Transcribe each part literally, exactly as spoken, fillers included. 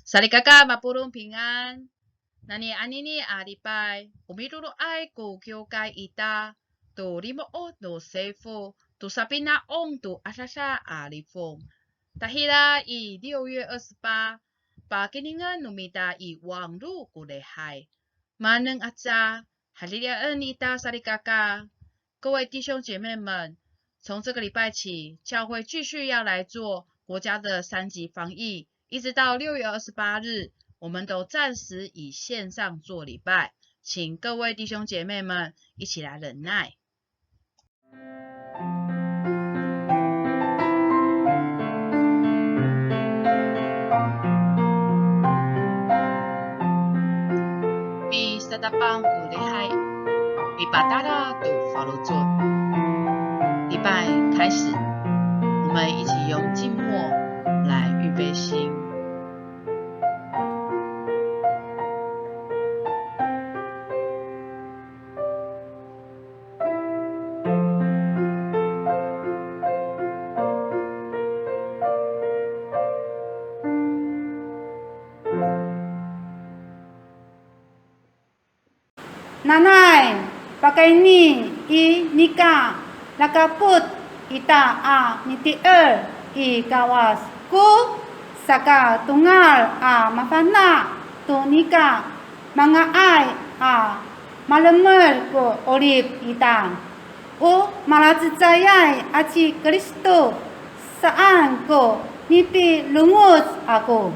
Salikaka mapolong pingan. Nani anini a lipay, o miloloay ko kiwkay ita to limo'ot no sifo to sapina'on to adada a lifong. Tahira i 六月二十八, pakiningen no mita i 网路 ko lihay. Maneng aca, halilaen ita salikaka. 各位弟兄姐妹们，从这个礼拜起，教会继续要来做国家的三级防疫，一直到六月二十八日，我们都暂时以线上做礼拜，请各位弟兄姐妹们一起来忍耐。 Misatapang ko lihay, mipatala to faloco'. 礼拜开始，我们一起用静默来预备心。 Nanay, pakayni i nika lakapot ita a miti'er i Kawas ko sakatongal a mafana' to nika manga'ay a malemed ko 'orip ita. O malacecayay a ci Kristo saan ko nipilongoc ako.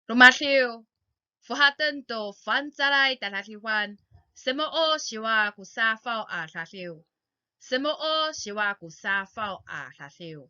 Romadiw, fohaten to Fangcalay Tadadiwan, semo'ot siwa ko safaw a radiw. Semo'ot siwa ko safaw a radiw.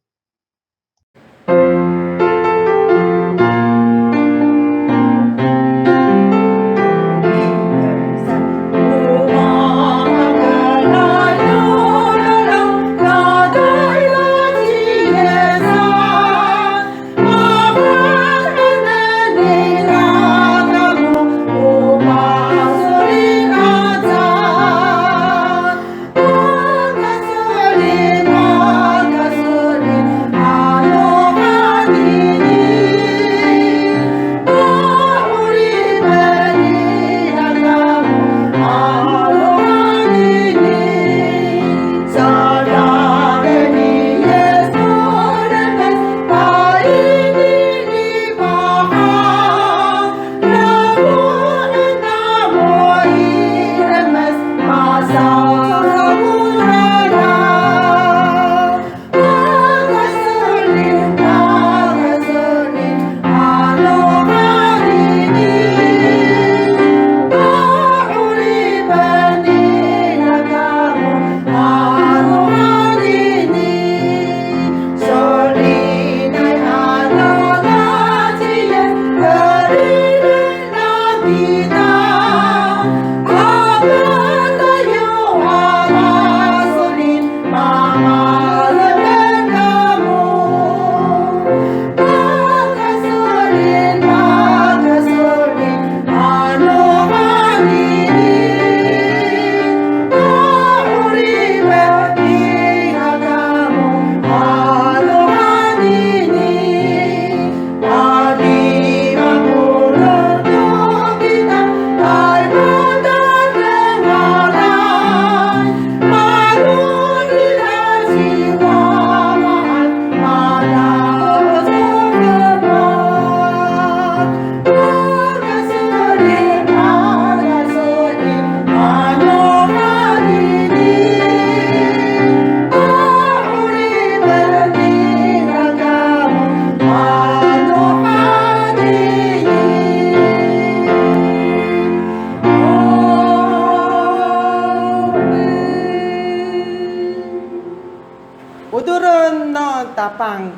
O tolon no Tapang.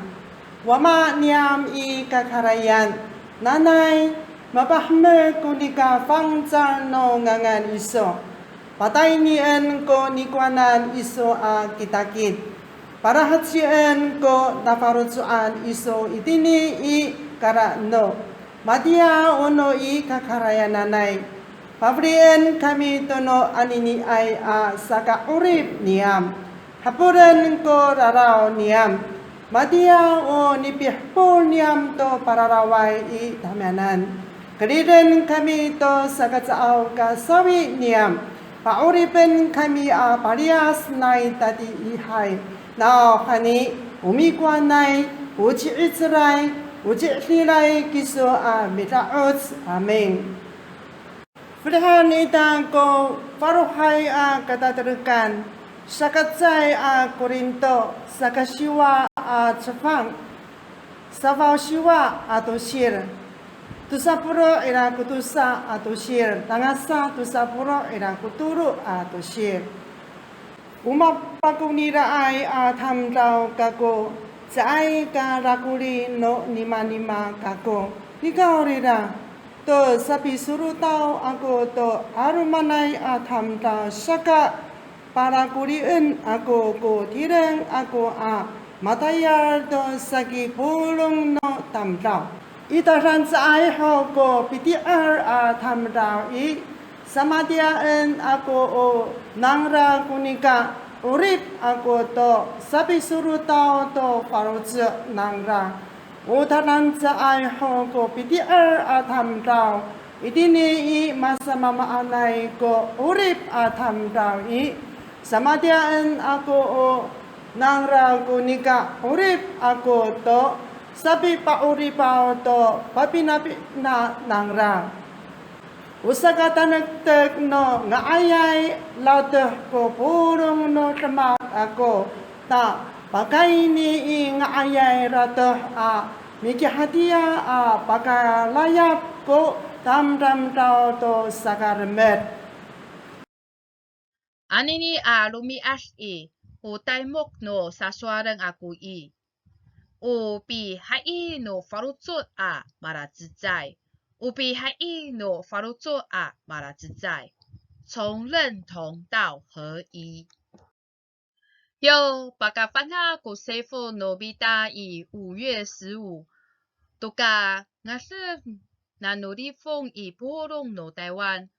Wama niyam i kakarayan, nanay mapahemek ko nika fangcal no ngangan iso. Pataynien ko nikowanan iso a kitakit. Palahecien ko nafaloco'an iso itini i kala no matiya o no i kakarayananay. Pafelien kami to no aniniay a saka'orip niyam. Hapolen ko raraw niyam. Patiya o nipihepol niyam to pararaway i tamiyanan. Keriden kami to saka caaw ka sawi niyam. Pa'oripen kami a paliyas nai tatiihay. Nawhani, o mikowanay, o ci'icelay, o ci'edilay kiso a mida'oc. Amin. Felihen ita ko falohay a katatelekan, sakacecay a Korinto, sakasiwa a cefang, safaw siwa a tosil, tosa polo' ira ko tosa a tosil, tangasa tosa polo' ira ko tolo a tosil. O mapakoniraay a tamdaw kako, caay ka rakoli no nimanima kako. Nikawrira, to sapisorotaw ako to 'alomanay a tamdaw saka, parakolien ako ko tireng ako a matayal to saki polong no tamdaw. I tadancaay ho ko piti'er a tamdaw i, samatiyaen ako o nangra ko nika 'orip ako to sapisorotaw to faloco' nangra. O tadancaay ho ko piti'er a tamdaw itini i masamaamaanay ko 'orip a tamdaw i, samatiyaen ako o nangra ko nika 'orip ako to sapipa'oripaw to papinapina nangra. O sakatanektek no nga'ayay ratoh ko polong no demak ako, ta pakayni i nga'ayay ratoh a mikihatiya a pakalayap ko tamdamdaw to sakalemed. Anini a romi'ad i, o taymok no sasowalen ako i, o pihai no faloco' a malacecay, o pihai no faloco' a malacecay, 从认同到合一。Yo pakafana' ko sifo no mita i 五月十五, to kangadef nano lifong i polong no Taywan,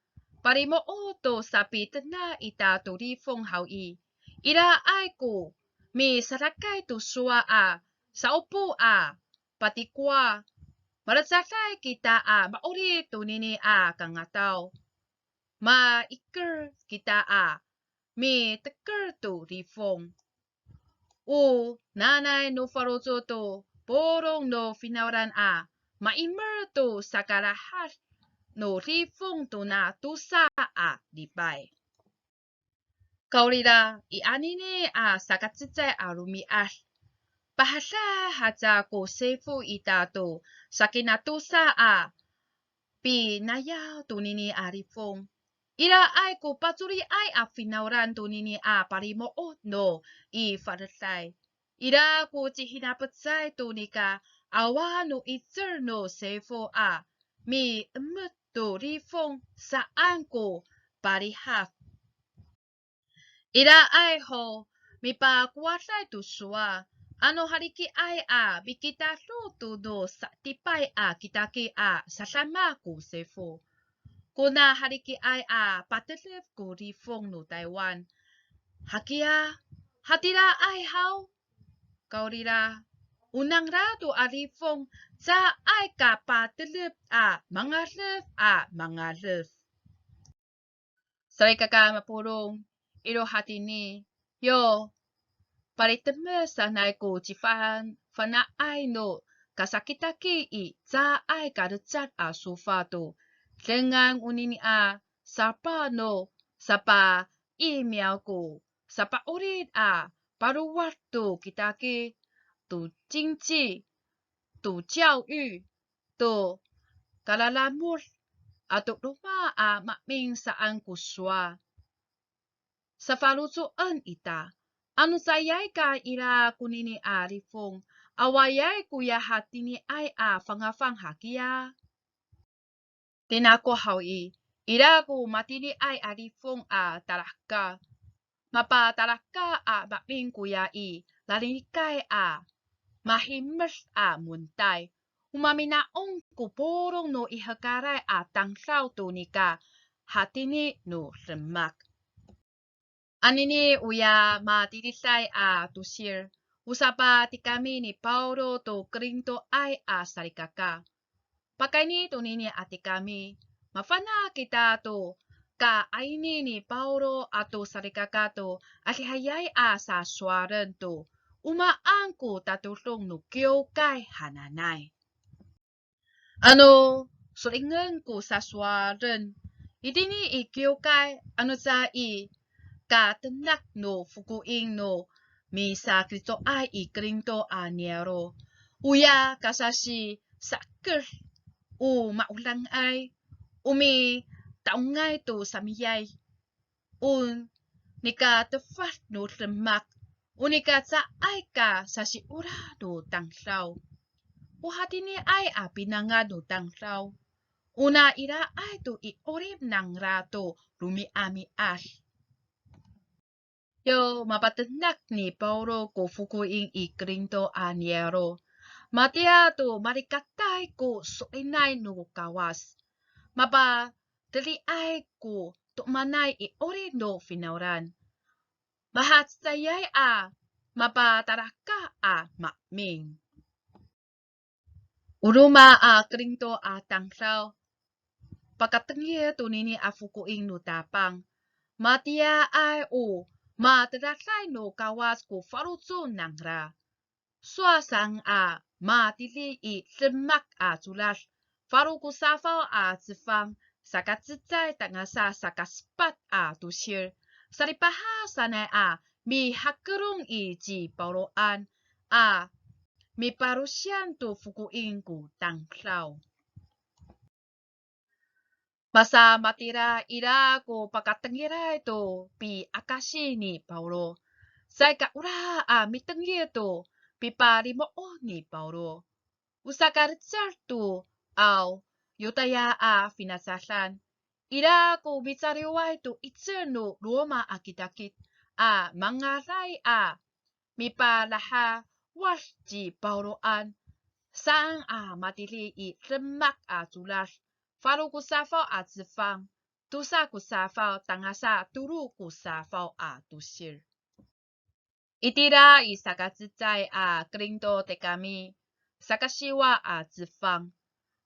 palimo'ot to sapitena' ita to lifong haw i, iraay ko misadakay to sowal a sa'opo a patikowa, malecaday kita a ma'orip tonini a kangataw. Maiker kita a miteker to lifong. O nanay no faloco' to polong no finawlan a maimer to sakalahad no lifong tona tosa a lipay. Kawrira, i anini a sakacecay a romi'ad, pahaday haca ko sifo ita to sakinatosa a pinayaw tonini a lifong. Iraay ko pacoliay a finawlan tonini a palimo'ot no i fa'eday. Ira ko cihinapecay to nika awa no 'icel no sifo a mi'emet to lifong saan ko palihaf. Iraay ho mipakowaday to sowal, ano halikiay a mikitado to no sa'etipay a kitakit a sadama ko sifo. Kona halikiay a patelef ko lifong no Taywan. Hakiya, hatiraay haw? Kawrira, o nangra to a lifong caay ka patelef a mangalef a mangalef. Salikaka mapolong, iro hatini, yo palitemes sanay ko cifana'ay no kasakitakit i caay ka lecad a sofa to dengan onini a sapa no sapa'imiyaw ko sapa'orip a palowad to kitakit, to cingci, to 教育, to kalalamod ato roma a maemin saan ko sowal. Safaloco'en ita, ano caayay ka ira konini a lifong, awaayay koya hatiniay a fangafang hakiya. Tinako haw i, ira ko matiniay a lifong a talahekal. Mapatalahekal a maemin koya i, lalinikay a mahimed a montay. O mamina'on ko polong no i hekalay a tamdaw to nika hatini no demak. Anini oya matiliday a tosil, O sapatikami ni Pawlo to Korintoay a salikaka. Pakayni tonini a tikami, mafana' kita to kaayni ni Pawlo ato salikaka to adihayay a sasowalen to o maan ko tatodong no kiwkay hananay. Ano so'elinen ko sasowalen, itini i kiwkay, ano ca i katenak no fokoing no misaKristoay i Korinto a niyaro', oya kasasisa'eked, o ma'orangay, o mita'ongay to samiyay, o nikatefad no demak, o nika caay ka sasiolah no tamdaw, o hatiniay a pinangan no tamdaw, ona iraay to i 'orip nangra to romi'ami'ad. Yo mapatenak ni Pawlo ko fokoing i Korinto a niyaro', matiya to malikatay ko so'elinay no Kawas, mapateliay ko to'emanay i 'orip no finawlan, mahacecayay a mapatalahekal a maemin. O roma a Korinto a tamdaw, pakatengil tonini a fokoing no Tapang, matiyaay o matedalay no Kawas ko faloco' nangra. Sowal saan a matilid i demak a codad, falo ko safaw a cefang, sakacecay tangasa sakasepat a tosil, salipahak sanay a mihakelong i ci Pawloan a mipalosiyang to fokoing ko tamdaw. Masamatira ira ko pakatengilay to piakasi ni Pawlo. Caay ka olah a mitengil to pipalimo'ot ni Pawlo. O sakalecad to aw Yotaya a finacadan, ira ko micaliway to 'icel no Roma a kitakit a mangalay a mipalahawad ci Pawloan, saan a matilid i demak a codad, falo ko safaw a cefang, tosa ko safaw tangasa tolo ko safaw a tosil. Itira i sakacecay a Korinto tekami, sakasiwa a cefang,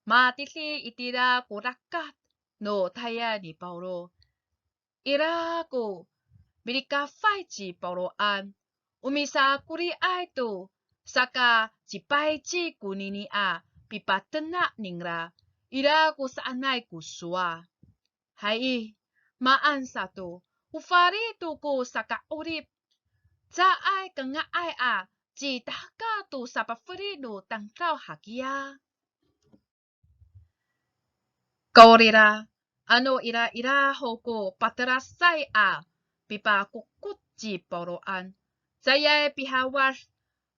matilid itira ko rakat no tayal ni Pawlo. Ira ko milikafay ci Pawloan, o misakoriay to saka cipayci konini a pipatenak ningra, ira ko saanay ko sowal. Hay, maan sato, o fali to ko saka'orip, caay ka nga'ay a citahka to sapafeli no tamdaw hakiya. Kawrira, ano ira ira ho ko patelasay a pipakokot ci Pawloan, caay pihawad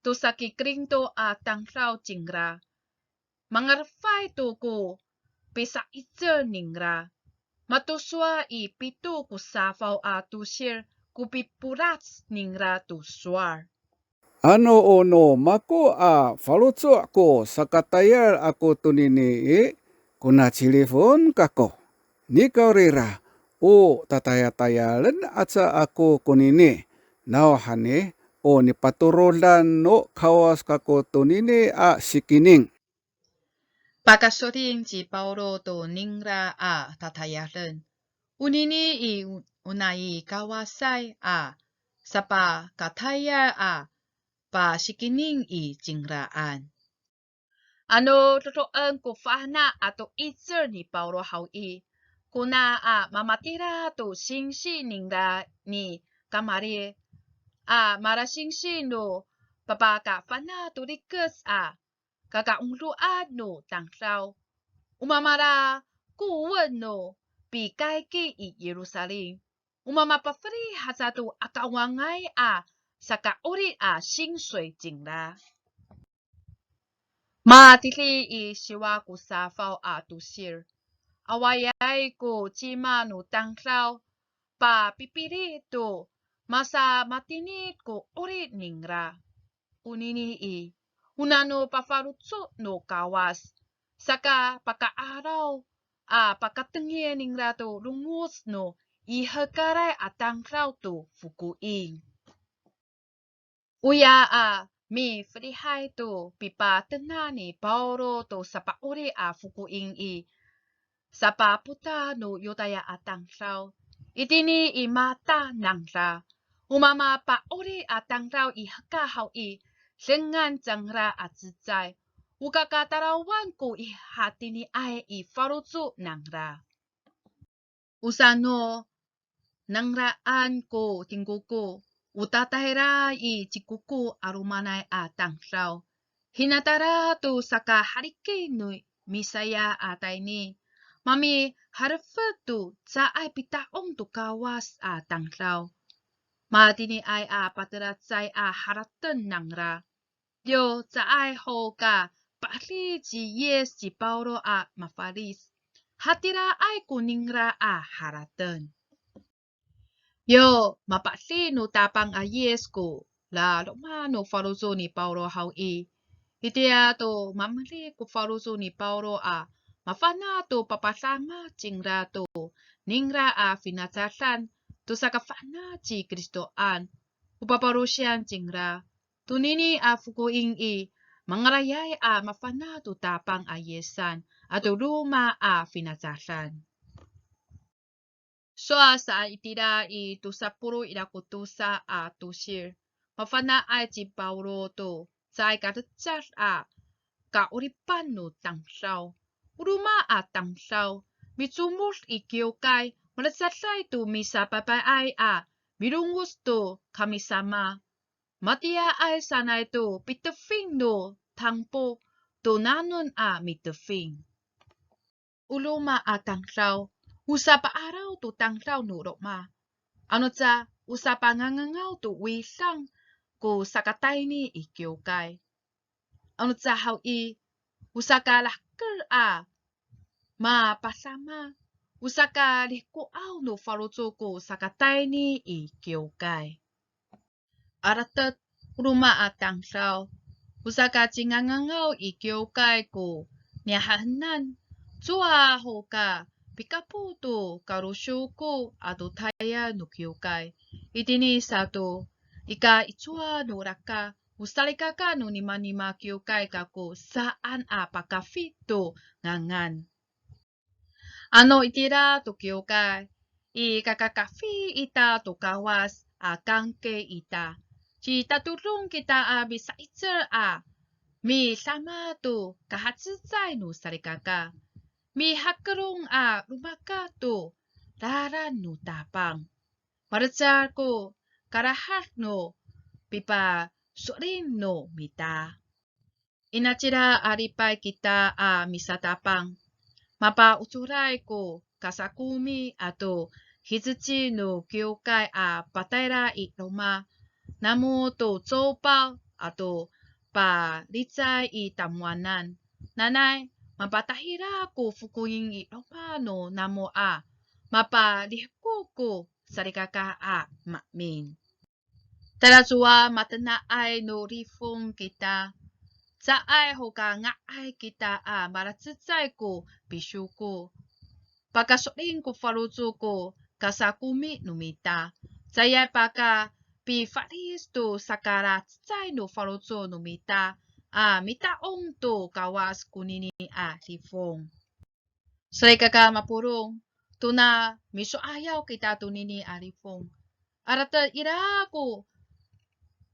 to saki Korinto a tamdaw cingra. Mangalefay to ko pisa'icel ningra. Mato sowal i pito ko safaw a tosil ko piporac ningra to sowal. Ano o no mako a faloco' ko sakatayal ako tonini i, kona cilifon kako. Nikawrira, o tatayatayalen aca ako konini. Nawhani, o nipatorodan no Kawas kako tonini a sikining. Pakaso'elin ci Pawlo to ningra a tatayalen. Onini i, o nai Kawasay a sapakatayal a pasikining i cingraan. Ano dodoen ko fana' ato 'icel ni Pawlo haw i, kona a mamatira to singsi ningra ni Kamalil a malasingsi no papakafana' to rikec a kaka'ongdoan no tamdaw. O mamalakowen no pikayki i Yirusalim, o mamapafeli haca to akawangay a saka'orip a singsi cingra. Matilid i siwa ko safaw a tosil, awaayay ko cima no tamdaw, papipili to masamatinid ko 'orip ningra. Onini i, o nano pafaloco' no Kawas, saka paka'araw a pakatengil ningra to longoc no i hekalay a tamdaw to fokoing. Oya a mifelihay to pipatenak ni Pawlo to sapa'orip a fokoin i, sapapotal no Yotaya a tamdaw. Itini i mata nangra, o mamapa'orip a tamdaw i hekal haw i, dengan cangra a cecay, o kakatalawan ko i hatiniay i faloco' nangra. O sano nangraan ko tingkoko, o tatayra i cikoko a romaanay a tamdaw. Hinatala to sakahaliki no Misaya a tayni, mamiharefet to caay pita'ong to Kawas a tamdaw. Matiniay a patelacay a harateng nangra. Yo, caay ho ka pa'edil ci Yis ci Pawlo a mafalic. Hatiraay ko ningra a harateng. Yo, mapa'edil no Tapang a Yis ko laloma' no faloco' ni Pawlo haw i, itiya to mameli ko faloco' ni Pawlo a mafana' to papadama cingra to ningra a finacadan to sakafana' ci Kristoan, o papalosiyang cingra. Tonini a fokoin i, mangalayay a mafana' to Tapang a Yisan ato roma a finacadan. Sowal saan itira i tosa polo' ira ko tosa a tosil, mafana'ay ci Pawlo to caay kalecad a ka'oripan no tamdaw. O roma a tamdaw, micomod i kiwkay, malecaday to misapaypayay a milongoc to kamisama. Matiyaay sanay to pitefing no tangpo to nanom a mitefing. O roma a tamdaw, o sapa'araw to tamdaw no roma. Ano ca, o sapangangangaw to widang ko sakatayni i kiwkay. Ano ca haw i, o sakalahekel a mapadama, o sakalihkoaw no faloco' ko sakatayni i kiwkay. Aratet, o roma a tamdaw, o sakacingangangaw i kiwkay ko nihahenan, cowa ho ka pikapot to kalosiwko ato tayal no kiwkay. Itini sato, ika icowa no raka, o salikaka no nimanima kiwkay kako saan a pakafit to ngangan. Ano itira to kiwkay, i kakakafit ita to Kawas a kangke ita. Citatodong kita a misa'icel a midama to kahacecay no salikaka. Mihakelong a romakat to lalan no Tapang. Malecad ko kalahad no pipaso'elin no mita. Inacila a lipay kita a misatapang, mapaocoray ko kasakomi ato hiceci no kiwkay a patayra i loma', namo to copaw ato palicay i tamowanan. Nanay, mapatahira ko fokoin i loma' no namo a mapalihkok ko salikaka a maemin. Talacowa matena'ay no lifong kita. Caay ho ka nga'ay kita a malacecay ko pisiwko. Pakaso'elin ko faloco' ko kasakomi no mita. Caay pakapifalic to sakalacecay no faloco' no mita a mita'ong to Kawas konini a lifong. Salikaka mapolong, tona miso'ayaw kita tonini a lifong. Arated ira ko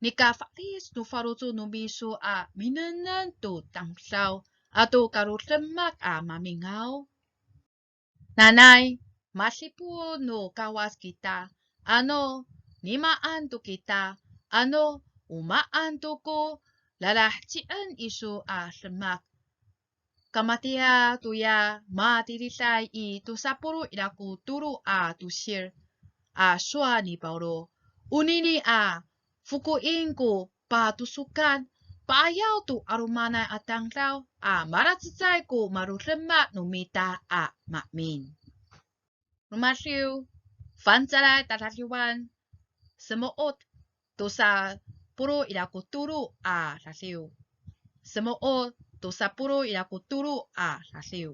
nikafalic no faloco' no miso a minengneng to tamdaw ato kalodemak a mamingaw. Nanay, madipot no Kawas kita, ano nimaan to kita, ano o maan to ko lalahecien iso a demak. Kamatiya toya matiliday i tosa polo' ira ko tolo a tosil a sowal ni Pawlo. Onini a fokoin ko patosokan, pa'ayaw to 'alomanay a tamdaw a malacecay ko malodemak no mita a maemin. Romadiw, Fangcalay Tadadiwan, semo'ot tosa polo' ira ko tolo a radiw. Semo'ot tosa polo' ira ko tolo a radiw.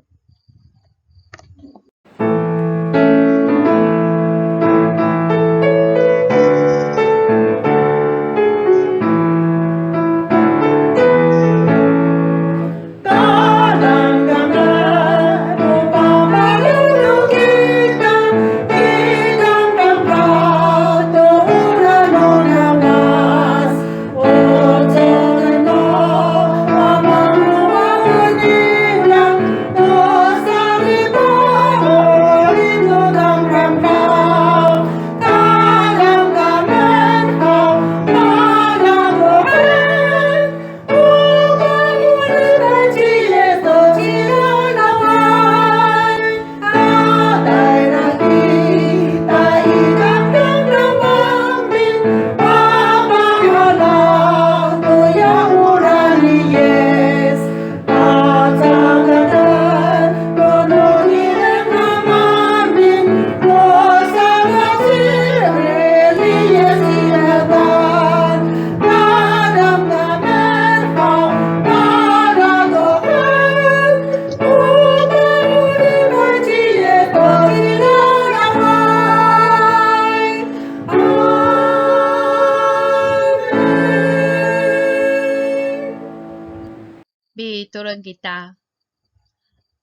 Mitolon kita.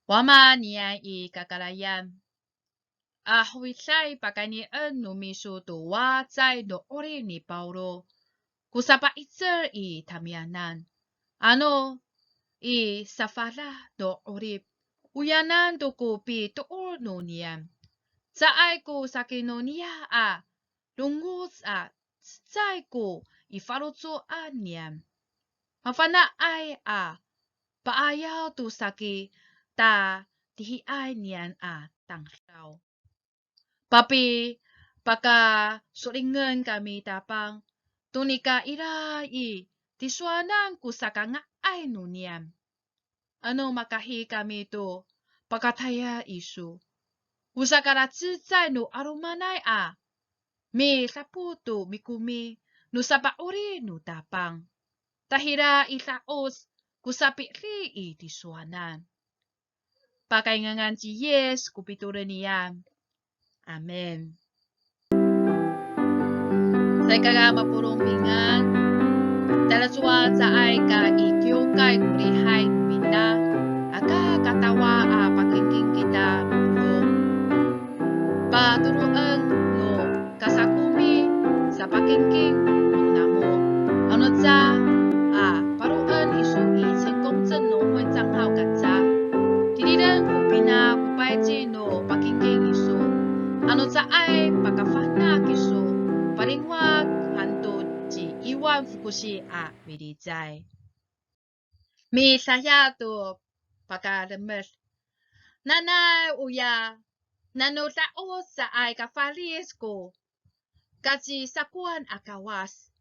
Wama niyam i kakarayan, ahowiday pakaynien no miso to wacay no 'orip ni Pawlo ko sapa'icel i tamiyanan. Ano i safadah no 'orip, oyanan to ko pitoor no niyam. Caay ko saki no niyah a longoc a cecay ko i faloco'an niyam. Mafana'ay a pa'ayaw to saki tatihiay niyam a tamdaw. Papi, pakaso'elinen kami Tapang, to nika ira i tisowanan ko sakanga'ay no niyam. Ano makahi kami to pakatayal iso, o sakalacecay no 'alomanay a midapot to mikomi no sapa'orip no Tapang. Tahira i da'oc ko sapi'edi i tisowanan. Pakay ngangan ci Yis ko pitolon niyam. Amin. Saikaka mapolong pingan, talacowa caay ka i kiwkay ko lihay no mita, aka katawal a pakingking kita mapolong. Patoroden no kasakomi sapakingking no namo. Ano ca a paroen iso i 成功镇农会账号 kaca, tiliden ko pina ko payci no pakingking iso. Ano caay pakafana' kiso, palingwa han to ci Iwan Fokosi a milicay. Midaya to pakalemed. Nanay oya, nano da'oc caay kafalic ko kacisakowan a Kawas.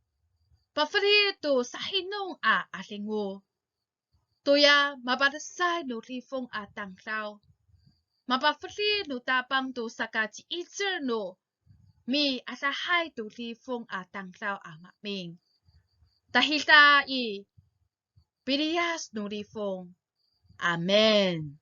Pafeli to sahinong a 'adingo. Toya mapadesay no lifong a tamdaw, mapafeli no Tapang to sakaci'icel no mi'adahay to lifong a tamdaw a maemin. Tahira i piliyas no lifong. Amin.